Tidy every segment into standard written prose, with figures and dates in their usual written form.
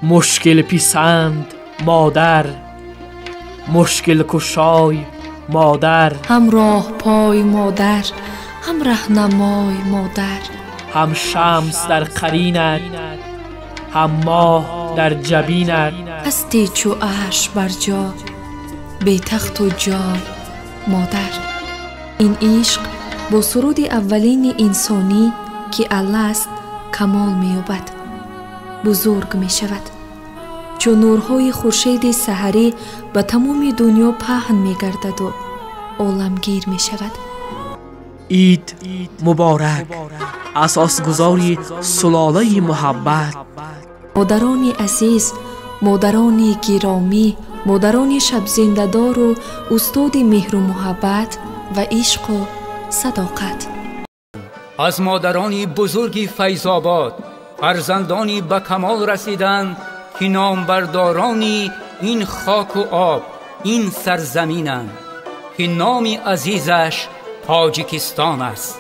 Мушкил писанд модар, мушкил кушой модар, ҳам роҳпой модар, ҳам раҳнамой модар, ҳам шамс дар қаринат, ҳам моҳ дар ҷабинат. Ҳастӣ чу арш бар ҷо, бетахту ҷой модар. Ин ишқ бо суруди аввалини инсонӣ, ки Алла аст, камол меёбад, бузург мешавад. Чун нурҳои хуршеди саҳарӣ ба тамоми дунё паҳн мегардаду оламгир мешавад. Ид муборак, асосгузори сулолаи муҳаббат. Модарони азиз, модарони гиромӣ, модарони шабзиндадору устоди меҳру муҳаббат ва ишқу садоқат. Аз модарони бузурги Файзобод, фарзандони ба камол расидан, ки номбардорони ин хоку об, ин сарзаминанд, ки номи азизаш Тоҷикистон аст.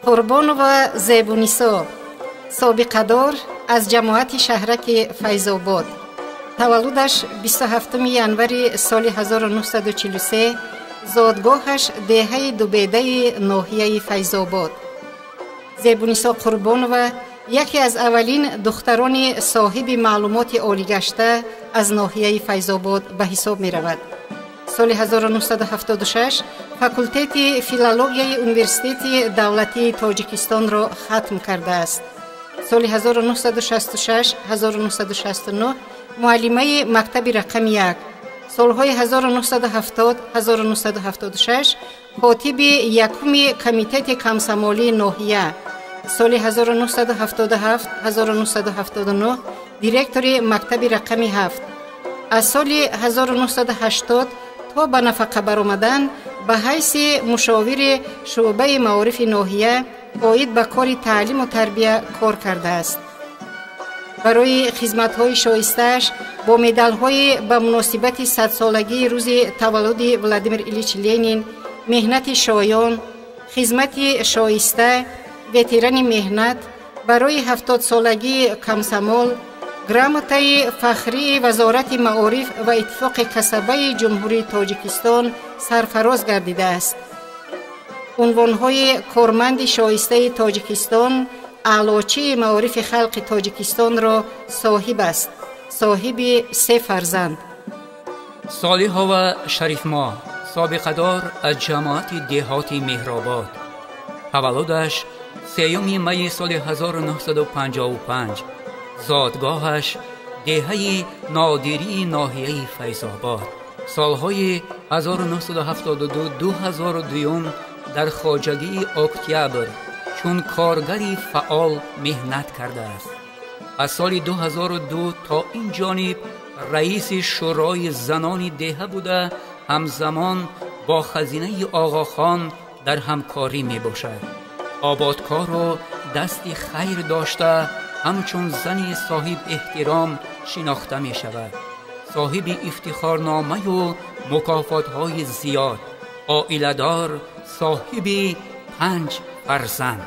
Қурбонова Зебунисо, собиқадор аз ҷамоати шаҳраки Файзобод. Таваллудаш 27 январи соли 1943, зодгоҳаш деҳаи Дубедаи ноҳияи Файзобод. Зебунисо Қурбонова яке аз аввалин духтарони соҳиби маълумоти олигашта аз ноҳияи Файзобод ба ҳисоб меравад. Соли 1976 факултети филологияи Университети давлатии Тоҷикистонро хатм кардааст. Соли 1966-1969 муаллимаи мактаби рақами 1, солҳои 1970-1976 котиби якуми комитети комсомолии ноҳия, соли 1977-1979 директори мактаби рақами 7. Аз соли 1980 то ба нафақа баромадан ба ҳайси мушовири шӯъбаи маорифи ноҳия оид ба кори таълиму тарбия кор кардааст. Барои хизматҳои шоистааш бо медалҳои ба муносибати садсолагии рӯзи таваллуди Владимир Ильич Ленин, меҳнати шоён, хизмати шоиста, ветерани меҳнат, барои 70-солагии комсомол, грамотаи фахрии Вазорати маориф ва Иттифоқи касабаи Ҷумҳурии Тоҷикистон сарфароз гардидааст. Унвонҳои корманди шоистаи Тоҷикистон, аълочии маорифи халқи Тоҷикистонро соҳиб аст. Соҳиби 3 фарзанд. Солиҳова Шарифмо, собиқадор аз ҷамоати деҳоти Меҳробод. Таваллудаш 3 майи соли 1955, зодгоҳаш деҳаи Нодирии ноҳияи Файзобод. Солҳои 1972-2002 дар хоҷагии Октябр чун коргари фаъол меҳнат кардааст. Аз соли 2002 то ин ҷониб раиси шӯрои занони деҳа буда, ҳамзамон бо хазинаи Оғохон дар ҳамкорӣ мебошад. Ободкору дасти хайр дошта, ҳамчун зани соҳиб эҳтиром шинохта мешавад. Соҳиби ифтихорномаю мукофотҳои зиёд, оиладор, соҳиби 5 фарзанд.